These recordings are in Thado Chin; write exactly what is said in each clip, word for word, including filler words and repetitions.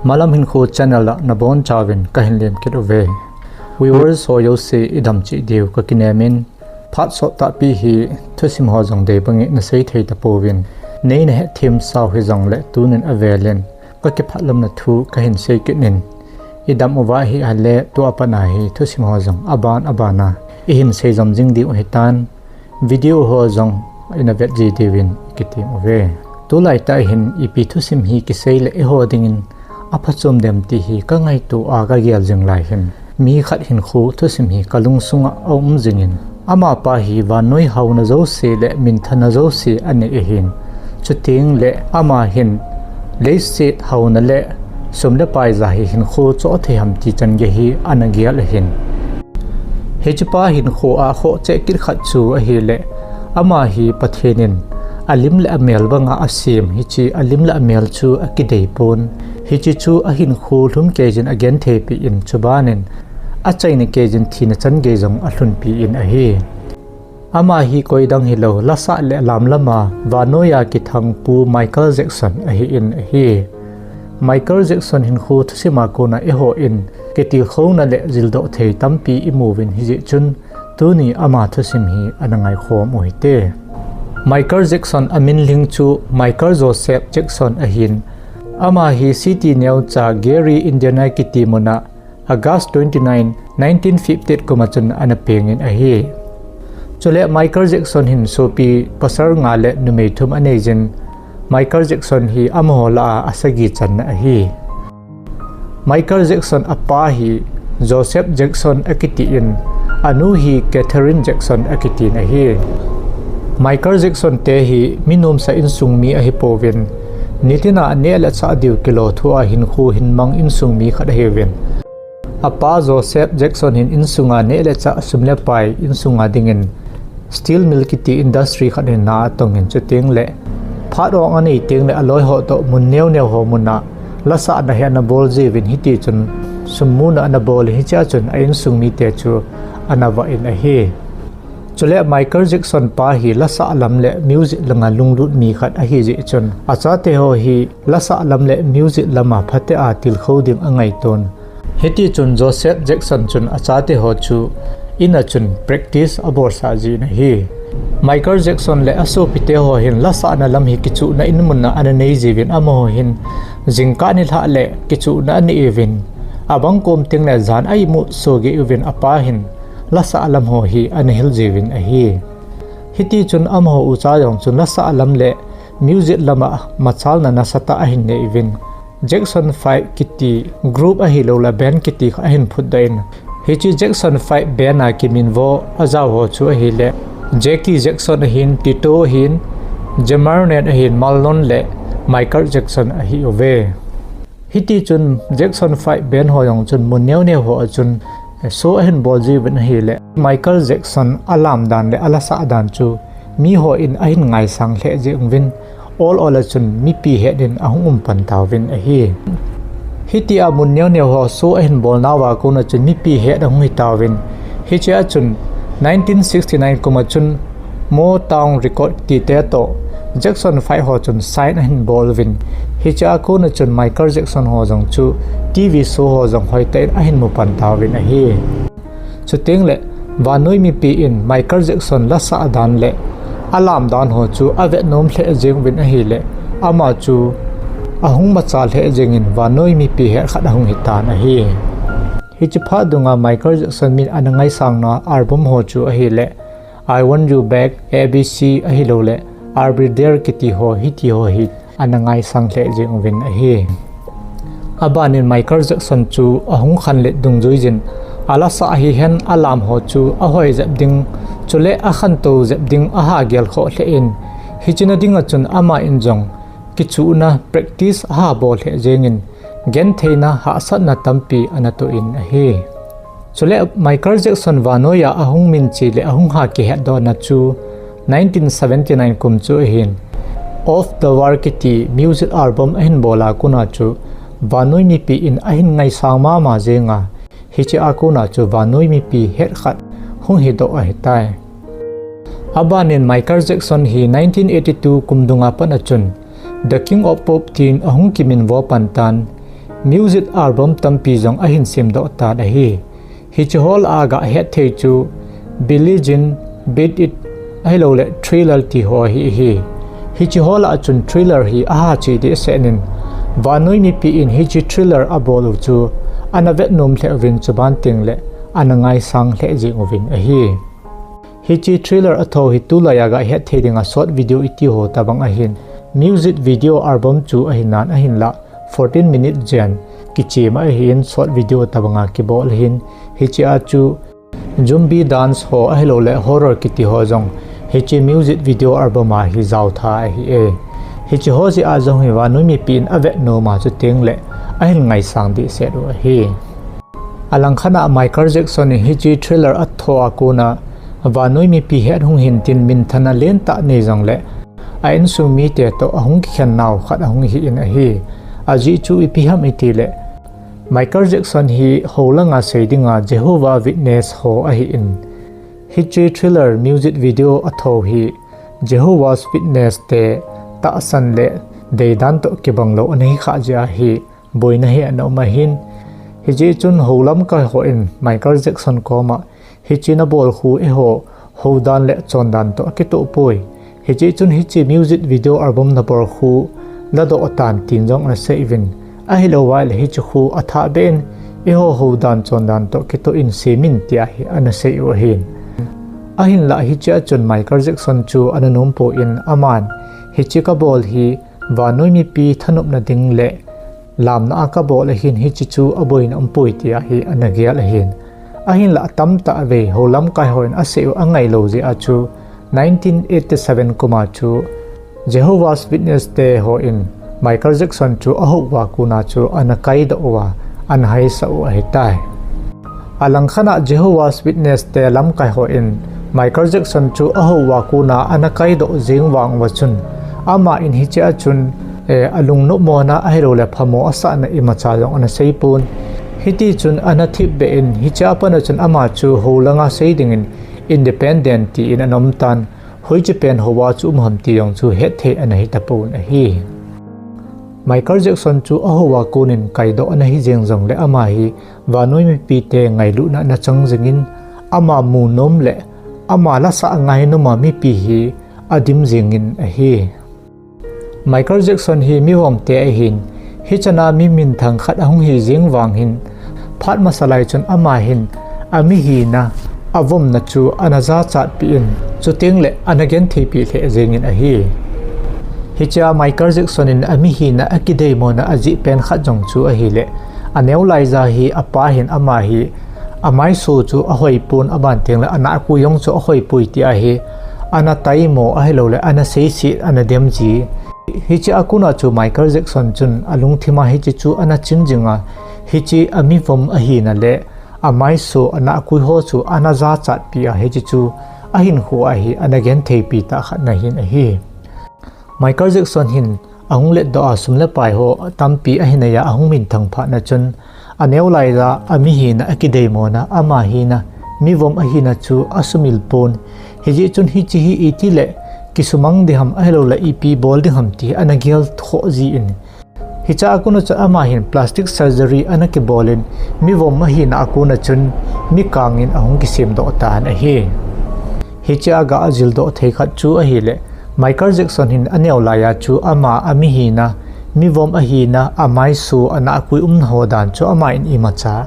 Malam Hinkho channel a nabonchauvin kahin lemkit uve. Viewers ho jouse idam cheh diu kakinem in, phat sottahpi hi thusim ho jong deibangin nasei thei tapouvin, neina hetthemsau hijongle tunin avelin kakiphatlomna thu kahin seikit in, idam uva ahile tua pat a hi thusim ho jong aban aban a ihin seijom jing diu ahitan, video ho jong ina vet ji diuvin ikitem uve. Tulaitah hin ipi thusim hi kisei le eiho dingin aphachom dem ti hi kangaito a kagel jing lai hin, mi khat hinkho thusim hi kalungsunga aum jingin, amapa hi vannoi haona jouse le minthana jouse anei ahin, chutengle ama hin leiset haona le sum le pai ja hi hinkho choh thei ham ti chan gei hi ana gel ahin. Hichepa hinkho a khoh cheh kit khat chu ahile, ama hi Pathen in alim le amel banga asem, hiche alim le amel chu akideipon, hiche chu ahinkho lhumkeijin agentheipeh in, chubanin achaina keijin thina chan gei jong alhunpi in ahi. Ama hi koidang hilou, lasah le lam lama vannoiya kithang Pu Michael Jackson ahin ahi. Michael Jackson hinkho thusima kona eihon kitilkhouna le jildoh thei tampi imuvin, hijeh chun tuni ama thusim hi ana ngaikhom uhite. Michael Jackson aminlhing chu Michael Joseph Jackson ahin, ama hi city neocha Gary, Indiana kiti muna August twenty-nine, nineteen fifty-eight kuma chun ana pengin ahi. Chule Michael Jackson hin sopi pasal nga le numei thum aneijin, Michael Jackson hi amaho lah a asagi channa ahi. Michael Jackson apa hi Joseph Jackson akitin, anu hi Katherine Jackson akitin ahi. Michael Jackson te hi mi nomsa insung mi ahipouvin, nitina neh le chah diu kilo thua hinkho hin mang insung mi khat ahiuvin. Apa Joseph Jackson hin insunga neh le chah sum le pai insunga dingin steel mill kiti industry khat hin na atongin, chutengle phat ong anei tengle aloiho toh mun neoneo ho muna lasahna hi ana bol jiuvin, hitichun sum muna ana bol in, hichea chun a insung mite chu ana vah in ahi. Chule Michael Jackson pa hi lasah lam le music langa lunglut mi khat ahijeh chun, achateho hi lasah lam le music lama phatea tilkhou ding angaiton. Hitichun Joseph Jackson chun achateho chu ina chun practice abolsah jin ahi. Michael Jackson le asopiteho hin lasahna lam hi kichuhna in muna ana neijiuvin, amaho hin jingkah nilhah le kichuhna anei uvin, abang kom tengle jan a imut sohgei uvin, apa hin lasah lam ho hi ana hil jiuvin ahi. Hitichun amaho ucha jong chun lasah lam le music lama machalna nasatah ahin nei uvin, Jackson five kiti group ahiloule band kiti khat ahin phutdoh in, hiche Jackson five band a kiminvo ajaoho chu ahile, Jackie Jackson ahin, Tito ahin, Jamarne ahin, Marlon le Michael Jackson ahiuve. Hitichun Jackson five band ho jong chun mun neoneo hoa chun show ahin bol jiuvin ahile, Michael Jackson alam dan le alasah dan chu mihon ahin ngaisang lheh jeng uvin, ol ol a chun mipi het in ahung um pan tauvin ahi. Hitia mun neoneo ho show ahin bolnauva kona chun mipi het ahung hitauvin, hichea chun nineteen sixty-nine kuma chun Motown Record tite toh Jackson five ho chun sign ahin bol uvin, hichea kona chun Michael Jackson ho jong chu TV show ho jong hoitah in ahin mu pan tauvin ahi. Chutengle vannoi mipi in Michael Jackson lasah dan le alam dan ho chu avet nom lheh jeng uvin ahile, ama chu ahung macha lheh jengin vannoi mipi het khat ahung hitan ahi. Hiche phat dunga Michael Jackson min ana ngaisangna album ho chu ahile, I Want You Back, A B C ahiloule I'll Be There kiti ho, hitiho hi ana ngaisang lheh jeng uvin ahi. Abanin Michael Jackson chu ahung khanlet dungjuijin, alasah hihen alam ho chu ahoi jep ding, chule akhantou jep ding aha gelkhoh lheh in, hichena dinga chun ama in jong kichuhna practice aha bol lheh jengin, gentheina hahsatna tampi ana toh in ahi. Chule Michael Jackson vannoiya ahung minche le ahung ha kihetdohna chu nineteen seventy-nine kum chu ahin, Off the Wall kiti music album ahin bola kona chu vannoi mipi in ahin ngaisang mama jenga, hichea kona chu vannoi mipi het khat hung hidoh ahitai. Abanin Michael Jackson hi nineteen eighty-two kum dunga pat a chun The King of Pop tin ahung kiminvo pan tan, Music album tampi jong ahin semdoh tan ahi. Hiche ho lah a gah hetthei chu Billie Jean, Beat It, ahilouleh Thriller ti ho hi ahi. Hiche ho lah a chun Thriller hi aha cheh dehset in, vannoi mipi in hiche Thriller abol u chu ana vetnom lheh uvin, chuban tengleh ana ngaisang lheh jeng uvin ahi. Hiche Thriller atho hi tulai a gah hetthei dinga short video iti ho tobang ahin, music video album chu ahinan ahinlah fourteen minute jen kichem ahin, short video tobanga kibol ahin, hichea chu zombie dance ho ahilouleh horror kiti ho jong hiche music video album a hi jaotha ahi e. Hiche ho jeh a jong hi vannoi mipi in avetnom a, chutengleh ahin ngaisang dehset u ahi. Alangkhat a Michael Jackson in hiche Thriller atho a kona vannoi mipi het hung hintin minthanna lentah nei jongleh a insung mite toh ahung kikhen nau khat ahung hi in ahi. Ajeh chu ipi ham itileh, Michael Jackson hi houlanga sei dinga Jehovah Witness ho ahin, hiche Thriller music video atho hi Jehovah's Witness te tahsan le deidan toh kibang lou ana hi khah jeh a hi boina hi ana um ahin. Hijeh chun hou lamkai hon Michael Jackson koma hiche nabol khu eiho houdan le chondan toh akitoh poi. Hijeh chun hiche music video album nabol khu ladoh tan tin jong ana sei uvin, ahilou vaileh hiche khu athah beh in eiho houdan chondan toh kitoh in semin tia hi ana sei u ahin. Ahinlah hichea chun Michael Jackson chu ana nompon, aman hiche kabol hi vannoi mipi thanopna ding le lamna a kabol ahin, hiche chu aboina umpoi tia hi ana gel ahin. Ahinlah tamtah vei hou lamkai hon asei u angailou jeh a chu nineteen eighty-seven kuma chu Jehovah's Witness te hon Michael Jackson chu ahou uva kona chu ana kaidoh uva ana haisah u ahitai. Alangkhat a Jehovah's Witness te lamkai hon Michael Jackson chu ahou uva kona ana kaidoh jeng vang uva chun, aman hichea chun, eh, alungnopmona ahilouleh phamo asahna imacha jong ana seipon. Hitichun ana thipbeh in hichea pat a chun ama chu houlanga sei dingin independent tin ana umtan, hoiche pen houva chu um ham ti jong chu hetthei ana hitapon ahi. Michael Jackson chu ahou uva konin kaidoh ana hi jeng jongleh ama hi vannoi mipite ngailutna ana chang jingin, ama mu nom le ama lasah ngai noma mipi hi adim jingin ahi. Michael Jackson hi mivomte ahin, hichana mi minthang khat ahung hi jeng vang hin, phat masa lai chun ama hin amihina avomna chu ana jachatpeh in, chutengleh ana gentheipeh lheh jengin ahi. Hichea Michael Jackson in amihina akideimona ajeh pen khat jong chu ahileh, aneo laija hi apa hin ama hi amaiso chu ahoipon, aban tengleh anahkui jong chu ahoipoi tia hi ana taimo ahilouleh ana seiset ana demji. Hichea kona chu Michael Jackson chun alungthima hiche chu ana chim jinga, hiche amivom ahina le amaiso anahkui ho chu ana jachatpeh a hiche chu ahinkhoa hi ana gentheipi tah khat ana hin ahi. Michael Jackson hin ahung letdoh a sum le pai ho tampi ahin neiya ahung minthang phatna chun, aneo laija amihina akideimona, ama hina mivom ahina chu asumil pon. Hijeh chun hiche hi itileh kisumang ding ham ahilouleh ipi bol ding ham ti ana gel khoh jin, hichea kona chun ama hin plastic surgery ana kibolin, mivom ahina a kona chun mikangin ahung kisemdoh tan ahi. Hichea gah ajildoh thei khat chu ahileh, Michael Jackson hin aneo laiya chu ama amihina mivom ahina, amaiso anahkui umna ho dan chu aman imacha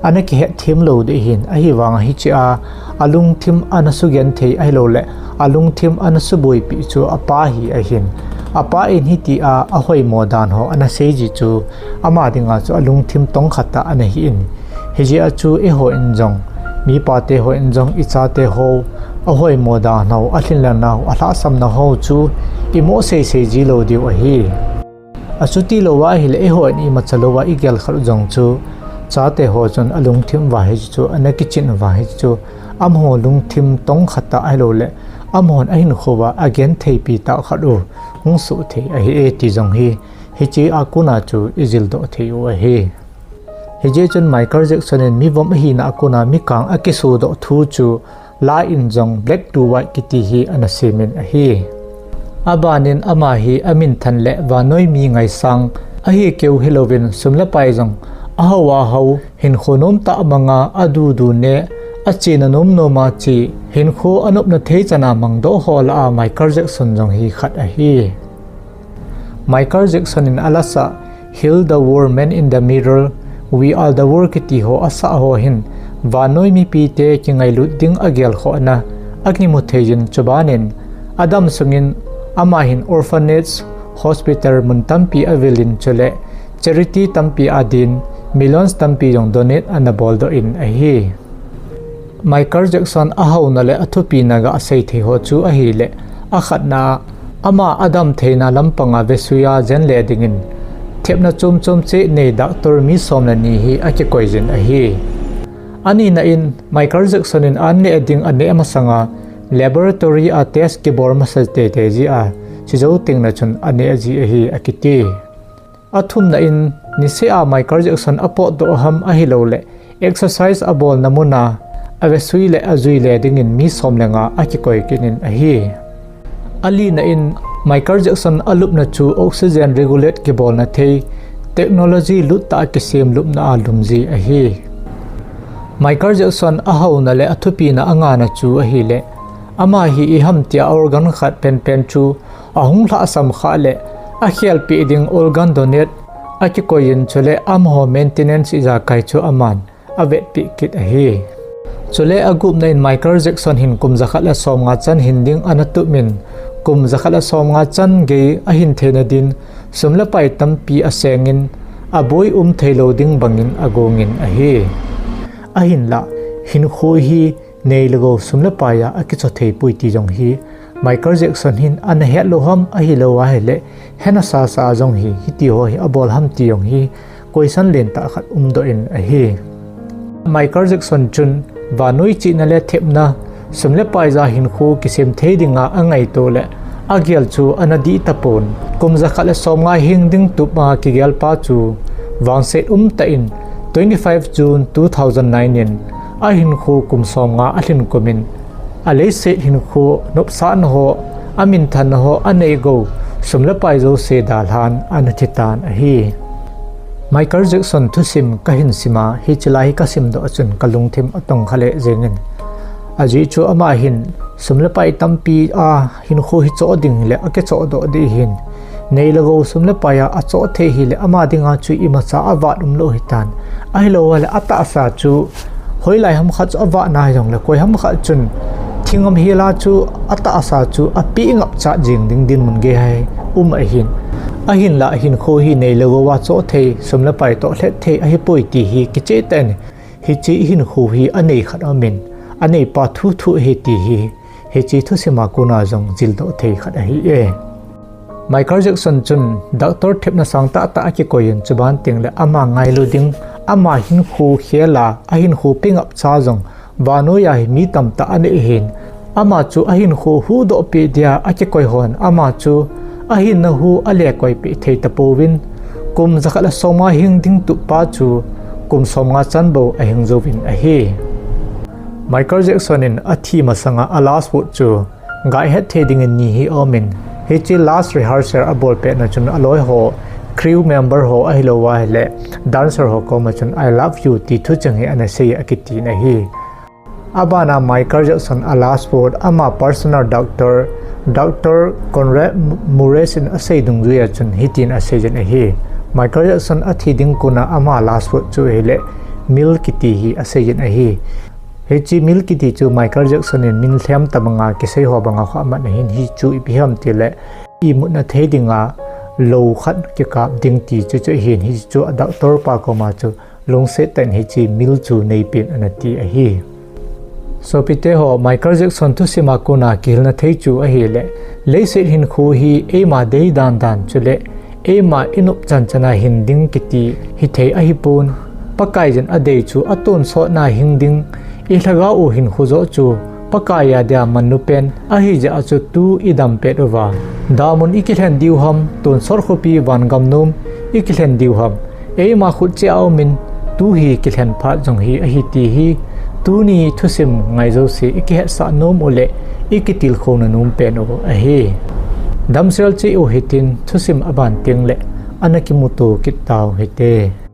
ana kihetthem lou ding ahin, ahivanga hichea alungthim ana sugenthei ahilouleh alungthim ana suboipeh chu apa hi ahin. Apa in hitia ahoimo dan ho ana seiji chu ama dinga chu alungthim tongkhat tah ana hin. Hijeh a chu eihon jong, mipate hon jong ichate ho ahoimo dan ho, alhinlelna ho, alhahsamna ho chu imo seisei ji lou diu ahi. Achutilouva ahileh eihon imacha louva igel khat u jong chu, chate ho chun alungthim uva hiche chu ana kichin uva hiche chu, amaho lungthim tongkhat tah ahilouleh amahon ahinkhouva agentheipi tah khat u hung soh thei ahi e ti jong hi hichea kona chu ijildoh thei u ahi. Hijeh chun Michael Jackson in mivom ahina a kona mikang akisodoh thu chu la in jong Black to White kiti hi ana semin ahi. Abanin ama hi aminthan le vannoi mi ngaisang Ahi keu hilouvin sum le pai jong ahao ahao, hinkho nom tah manga adudu neh, achena nom noma che, hinkho anopna thei chana mangdoh ho lah a Michael Jackson jong hi khat ahi. Michael Jackson in alasah Heal the World, Man in the Mirror, We Are the World kiti ho asah ho hin vannoi mipite kingailut ding agelkhohna akimu thei jin, chubanin adam sungin ama hin orphanage, hospital mun tampi avil in chule charity tampi adin millions tampi jong donate ana boldoh in ahi. Michael Jackson ahaona le athupina gasei thei ho chu ahile, akhatna a, ama adam theina lampanga vesuiya jen le dingin thepna chom chom cheh nei doctor mi som le ni hi akikoi jin ahi. Anina in Michael Jackson in an neh ding aneh masanga laboratory a test kibol masa teitei jia, chujou tengna chun aneh ji ahi akiti. Athumna in, niseh a Michael Jackson apotdoh ham ahilouleh exercise abolna muna avesui le ajui le dingin mi som le nga akikoi kit in ahi. Alina in, Michael Jackson alupna chu oxygen regulate kibolna thei technology lut tah a kisem lupna a lum ji ahi. Michael Jackson ahaona le athupina angana chu ahile, ama hi iham tia organ khat penpen chu ahung lhahsam khah le akhelpeh ding organ donate akikoi in chule amaho maintenance ijakai chu aman avetpeh kit ahi. Chule agupna in Michael Jackson hin kum jakhat le somnga chan hin ding ana tup in, kum jakhat le somnga chan gei ahin theina din sum le pai tampi asengin, aboi um theilou ding bangin agongin ahi. Ahinla, hinkho hi nei le gou sum le paiya akichothei poi ti jong hi Michael Jackson hin ana hetlou ham ahilou ahile, hena sasa jong hi hiti ho hi abol ham ti jong hi question lentah khat umdoh in ahi. Michael Jackson chun vannoi chihna le thepna, sum le paija hinkho kisem thei dinga angaito le agel chu ana dih tapon. Kum jakhat le somnga hing ding tup a kigelpa chu vangset umtah in twenty five June two thousand nine in ahinkho kum somnga alhin kumin, aleiset hinkho nopsahna ho, aminthanna ho anei gou sum le pai jouse dalhan ana thitan ahi. Michael Jackson thusim kahin sima, hiche lai hi kasimdoh a chun kalungthim atongkha leh jengin. Ajeh chu ama hin sum le pai tampi a hinkho hi choh ding le akichohdoh ding ahin, nei le gou sum le paija achoh thei hile ama dinga chu imacha avat umlou hitan. Ahilou leh atahsa chu hoilai ham khat chu avat nahi jongle, koi ham khat chun thing ham hila chu atahsa chu apeh ngapchat jeng ding dinmun gei hi um ahin. Ahinla hinkho hi nei le gou a choh thei, sum le pai toh lhet thei ahipoi ti hi kicheh tah in, hiche hinkho hi anei khat aumin, aneipa thuthu ahi ti hi hiche thusima kona jong jildoh thei khat ahi e. Michael Jackson chun doctor thepna sang tahtah akikoiyin, chuban tengle ama ngailu ding, ama hinkho khela ahinkho pengapcha jong vannoiya hi mi tamtah anei ahin, ama chu ahinkho huhdohpeh dia akikoi hon ama chu ahinna hu alekoipeh thei tapouvin, kum jakhat le somnga hing ding tuppa chu kum somnga chan bou ahing jouvin ahi. Michael Jackson in athi masanga a last word chu gaihet thei dingin ni hi aumin, hiche last rehearsal abolpehna chun aloiho, crew member ho ahilouva hile dancer ho koma chun I love you ti thucheng hi anasei akitin ahi. Abana Michael Jackson a last word ama personal doctor, Doctor Conrad Murray in asei dungjuiya chun hitin aseijin ahi. Michael Jackson athi ding kona ama last word chu ahile Mil kiti hi aseijin ahi. Hiche Mil kiti chu Michael Jackson in min lhem tabanga kiseiho banga kho aman ahin, hichu ipi ham tile imutna thei dinga lou khat kikap ding ti chuchu ahin, hichu a doctor pa koma chu lungset tah in hiche Mil chu neipen anati ahi. Sopiteho, Michael Jackson thusima kona kihilna thei chu ahile, leiset hinkho hi eima deidan dan chule eima inop chanchana hing ding kiti hithei ahipon, Pakaiyin adei chu atonsotna hing ding, ilhagao u hinkho joh chu Pakaiya dia manlupen ahijeh a chu tu idam pet uva damun ikilhen diu ham, tonsot khopi vangam nom ikilhen diu ham, eima khut cheh a aumin tu hi kilhen phat jong hi ahi ti hi tuni thusim ngai jouse ikihetsah nom uleh ikitilkhouna nom pen u ahi. Damsel cheh u hitin, thusim aban tengle Ana kimuto kit tau hite.